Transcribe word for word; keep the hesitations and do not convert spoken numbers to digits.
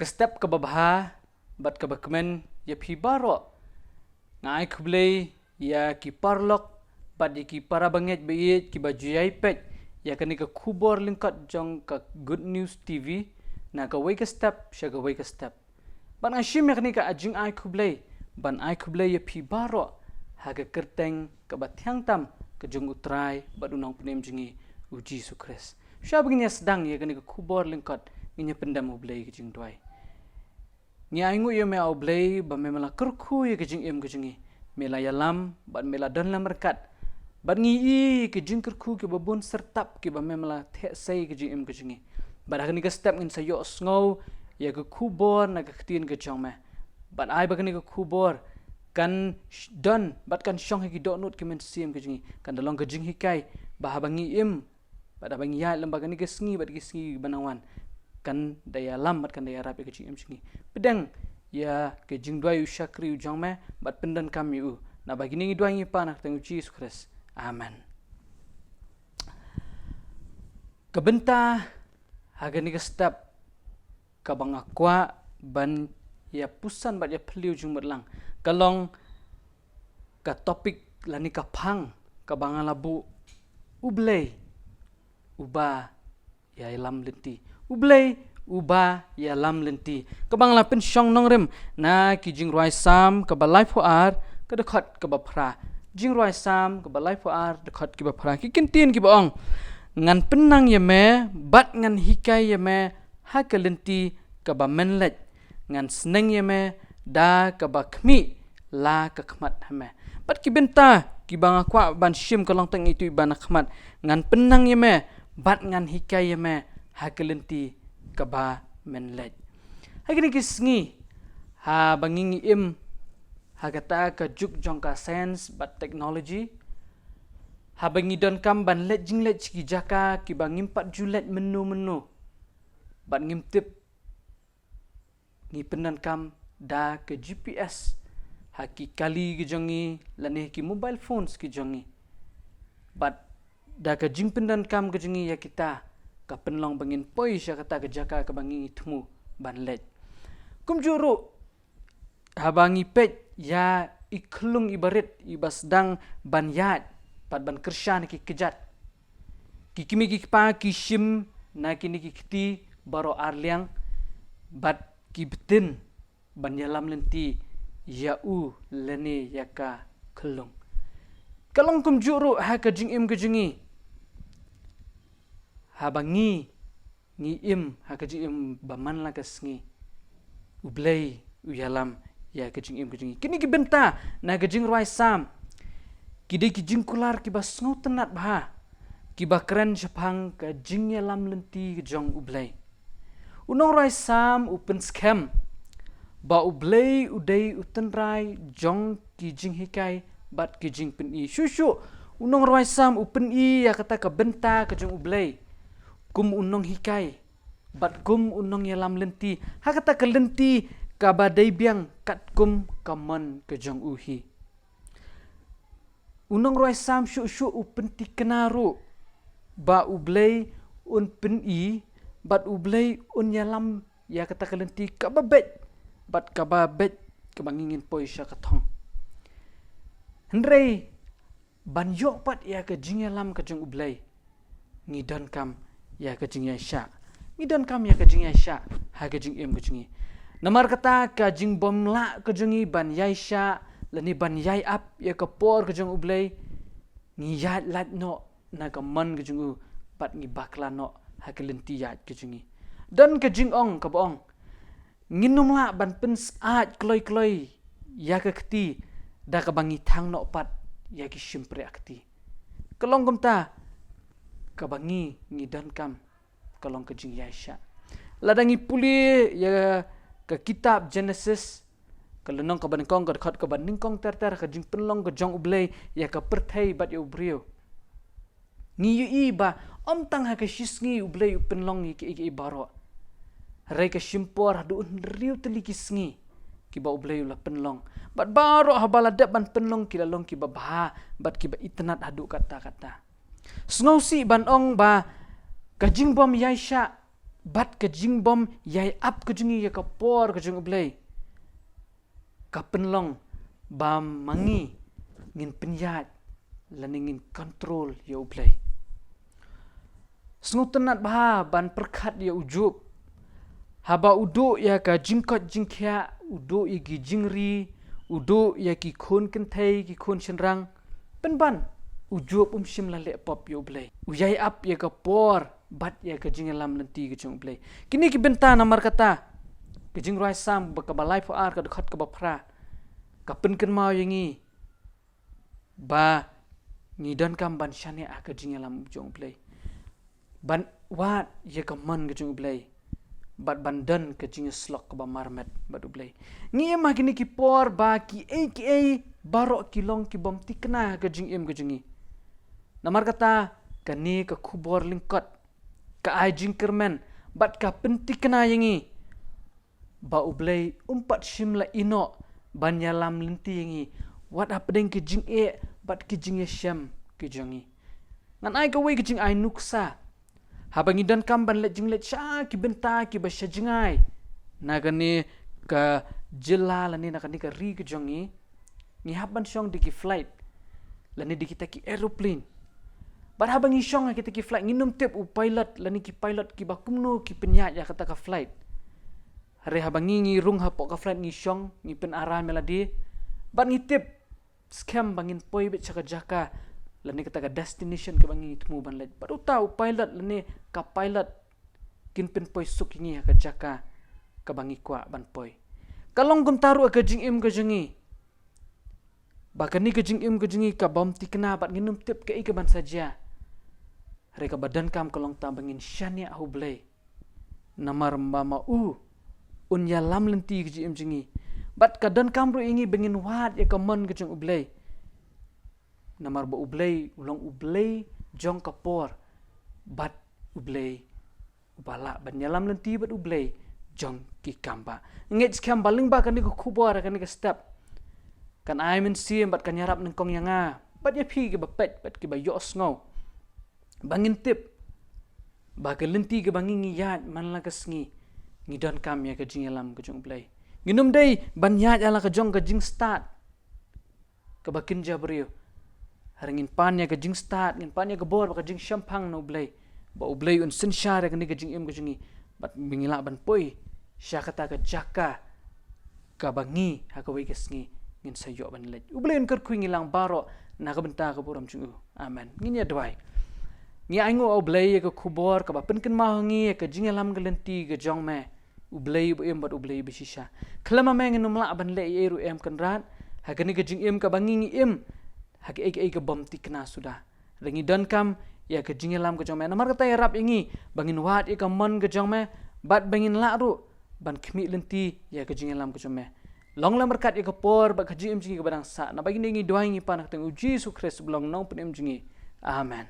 step kaba bha bad kaba kmen ïa phi baroh. Nga ai khublei ïa ki paralok bad ïa ki para bangeit ba ïeit kiba ju ïai peit ïa kane ka khubor lyngkot jong ka Good News T V, na kawei ka step sha kawei ka step. Bad nga shim ïa kane ka jingai khublei ban ai khublei ïa phi baroh ha ka kyrteng kaba thiang tam ka jong U Trai bad U Nongpynim jong ngi, U Jisu Khrist. Sha ba ngin ïa sdang ïa kane ka khubor lyngkot, ngin ïa pyndem U Blei ka jingduwai. Ngi ainguh ïa me, A U Blei, ba me la kyrkhu ïa ka jingim ka jong ngi. Me la ïalam bad me la don lem ryngkat. Bad ngi i ka jingkyrkhu kiba bun syrtap kiba me la theh sei ka jingim ka jong ngi. Bad ha kane ka step ngin sa ïohsngew ïa ka khubor na ka ktien ka jong me. Bad ai ba kane ka khubor kan sh-, don bad kan shong ha ki dohnud ki mynsiem ka jong ngi. Kan da long ka jinghikai ba haba ngi im bad haba ngi ïaid lem bad kane ka sngi bad ki sngi ba nang wan, kan da ïalam bad kan da ïarap ïa ka jingim jong ngi. Pdiang ïa ka jingduwai u shakri u jong me bad pyndonkam ïa u. Naba kine ngi duwai ngi pan ha ka kyrteng U Jisu Khrist. Amen. Ka bynta ha kane ka step kaba nga kwah ban ïa puson bad ïa phylliew jingmut lang ka long ka topic lane ka phang kaba nga la buh: U Blei uba ïalam lynti. U Blei uba ïalam lynti. Kaba nga la pynshong nongrim na ki Jingrwai Salm kaba laiphew ar, ka dkhot kaba phra. Jingrwai Salm kaba laiphew ar, dkhot kaba phra. Ki kyntien kiba ong: Ngan pynnang ïa me bad ngan hikai ïa me ha ka lynti kaba men leit. Ngan sneng ïa me da kaba khmih la ka khmat ha me. Bad ki bynta kiba nga kwah ban shim ka long tang itu iba na khmat: Ngan pynnang ïa me bad ngan hikai ïa me ha ka lynti kaba men leit. Ha kine ki sngi, haba ngi ngi im ha kata ka juk jong ka science bad technology, haba ngi donkam ban leit jingleit sha ki jaka kiba ngim pat ju leit mynno mynno bad ngim tip, ngi pyndonkam da ka G P S ha ki kali ki jong ngi lane ki mobile phones ki jong ngi. Bad da ka jingpyndonkam ka jong ngi ïa kita, ka pynlong ba ngin poi sha kata ka jaka kaba ngi ngi thmu ban leit. Kumjuh ruh, haba ngi peit ïa i khyllung iba rit iba sdang ban ïaid bad ban kyrshan ki kjat, ki kmie ki kpa ki shim na kine ki kti baroh ar liang bad ki btin ban ïalam lynti ïa u lane ïa ka khyllung. Ka long kumjuh ruh ha ka jingim ka jong ngi. Haba ngi ngi im ha ka jingim ba man la ka sngi, U Blei u ïalam ïa ka jingim ka jong ngi. Kine ki bynta na ka Jingrwai Salm ki dei ki jingkular kiba sngewtynnad bha, kiba kren shaphang ka jingïalam lynti ka jong U Blei. U nongrwai Salm u pynskhem ba U Blei u dei u tynrai jong ki jinghikai bad ki jingpyni. Shuh shuh u nongrwai Salm u pyni ïa kata ka bynta ka jong U Blei kum u nonghikai bad kum u nongïalam lynti ha kata ka lynti kaba dei biang katkum ka mon ka jong u hi. U nongrwai Salm shuh shuh u pynthikna ruh ba U Blei un pyni bad U Blei un ïalam ïa kata ka lynti kaba beit bad kaba beit kaba ngi ngin poi sha ka thong. Hynrei ban ïoh pat ïa ka jingïalam ka jong U Blei, ngi donkam ïa ka jingïaishah. Ngi donkam ïa ka jingïaishah ha ka jingim ka jong ngi. Namar kata ka jingbymlah ka jong ngi ban ïaishah lane ban ïai ap ïa ka por ka jong U Blei, ngi ïaid lait noh na ka mon ka jong u bad ngi bakla noh ha ka lynti ïaid ka jong ngi. Don ka jingong kaba ong, ngin ym lah ban pynsyaid kloi kloi ïa ka kti da kaba ngi thang noh pat ïa ki shympriahkti. Ka long kumta, kaba ngi ngi donkam ka long ka jingïaishah. Lada ngi pule ïa ka kitab Genesis, ka lynnong kaba nyngkong, ka dkhot kaba nyngkong ter ter, ka jingpynlong ka jong U Blei ïa ka pyrthei bad ïa u briew, ngi ïohi ba ym tang ha ka shi sngi U Blei u pynlong ïa kiei kiei baroh. Hynrei ka shim por haduh hynriew tylli ki sngi kiba U Blei u la pynlong. Bad baroh haba la dep ban pynlong ki la long kiba bha bad kiba itynnad haduh katta katta. Sngewsih ban ong ba ka jingbym ïaishah Bad ka jingbym ïai ap ka jong ngi ïa ka por ka jong U Blei ka pynlong ba ma ngi ngin pynïaid lane ngin control ïa U Blei. Sngewtynnad bha ban pyrkhat ïa u Job. Haba u duh ïa ka jingkoit jingkhiah, u duh ïa ki jingri, u duh ïa ki khun kynthei, ki khun shynrang. Pynban, u Job um shym la leh pop ïa U Blei. U ïai ap ïa ka por bad ïa ka jingïalam lynti ka jong U Blei. Kine ki bynta namar kata, ka Jingrwai Salm ba kaba laiphew ar, ka dkhot kaba phra, ka pynkynmaw ïa ngi ba ngi donkam ban shaniah ha ka jingïalam jong U Blei, ban wad ïa ka mon ka jong U Blei, bad ban don ka jingïasyllok kaba marmet bad U Blei. Ngi im ha kine ki por ba kiei kiei baroh ki long ki bym thikna ha ka jingim ka jong ngi. Namar kata, kane ka khubor lyngkot ka ai jingkyrmen bad ka pynthikna ïa ngi ba U Blei um pat shym la ïehnoh ban ïalam lynti ïa ngi, wat hapdeng ki jingeh bad ki jingïashem ki jong ngi. Ngan ai kawei ka jingai nuksa. Haba ngi donkam ban leit jingleit sha ki bynta kiba sha jngai na kane ka jylla lane na kane ka ri ka jong ngi, ngi hap ban shong da ki flight lane da kita ki aeroplane. Bad haba ngi shong ha kita ki flight, ngin ym tip u pilot lane ki pilot kiba kumno ki pynïaid ïa kata ka flight. Hynrei haba ngi, ngi rung hapoh ka flight, ngi shong, ngi pyn-aram ïa lade, bad ngi tip skhem ba ngin poi beit sha ka jaka lane kata ka destination kaba ngi thmu ban leit. Bad uta u pilot lane ka pilot kin pynpoi suk ïa ngi ha ka jaka kaba ngi kwah ban poi. Ka long kumta ruh ha ka jingim ka jong ngi, ba kane ka jingim ka jong ngi ka bym thikna bad ngin ym tip kaei kaban sa jia. Hynrei kaba donkam ka long ta ba ngin shaniah ha U Blei. Namar ba ma u un ïalam lynti ka jingim jong ngi. Bad ka donkam ruh ïa ngi ba ngin wad ïa ka mon ka jong U Blei. Namar ba U Blei u long U Blei jong ka por bad U Blei uba lah ban ïalam lynti bad U Blei jong ki kambah. Ngeit skhem ba lyngba kane ka khubor, kane ka step, kan ai mynsiem bad kan ïarap nyngkong ïa nga bad ïa phi kiba peit bad kiba ïohsngew, ba ngin tip ba ka lynti kaba ngi, ngi ïaid man la ka sngi, ngi donkam ïa ka jingïalam ka jong U Blei. Ngin ym dei ban ïaid ha la ka jong ka jingstad kaba kynja briew. Hynrei ngin pan ïa ka jingstad, ngin pan ïa ka bor bad ka jingshemphang na U Blei, ba U Blei un synshar ïa kane ka jingim ka jong ngi, bad ba ngi lah ban poi sha kata ka jaka kaba ngi ha kawei ka sngi ngin sa ïoh ban leit. U Blei un kyrkhu ïa ngi lang baroh na ka bynta ka burom jong u. Amen. Ngin ïa duwai. Ngi ainguh, O Blei, ïa ka khubor kaba pynkynmaw ha ngi ïa ka jingïalam ka lynti ka jong me, U Blei uba im bad U Blei uba shisha. Khlem ma me ngin ym lah ban leh ei ei ruh, em Kynrad, ha kane ka jingim kaba ngi, ngi im ha kaei kaei ka bym thikna suda. Hynrei ngi donkam ïa ka jingïalam ka jong me. Namar kata, ïarap ïa ngi ba ngin wad ïa ka mon ka jong me, bad ba ngin lah ruh ban khmih lynti ïa ka jingïalam ka jong me. Long lem ryngkat ïa ka por bad ka jingim jong ngi kaba dang sah. Naba kine ngi duwai, ngi pan ha ka kyrteng U Jisu Khrist uba long u Nongpynim jong ngi. Amen.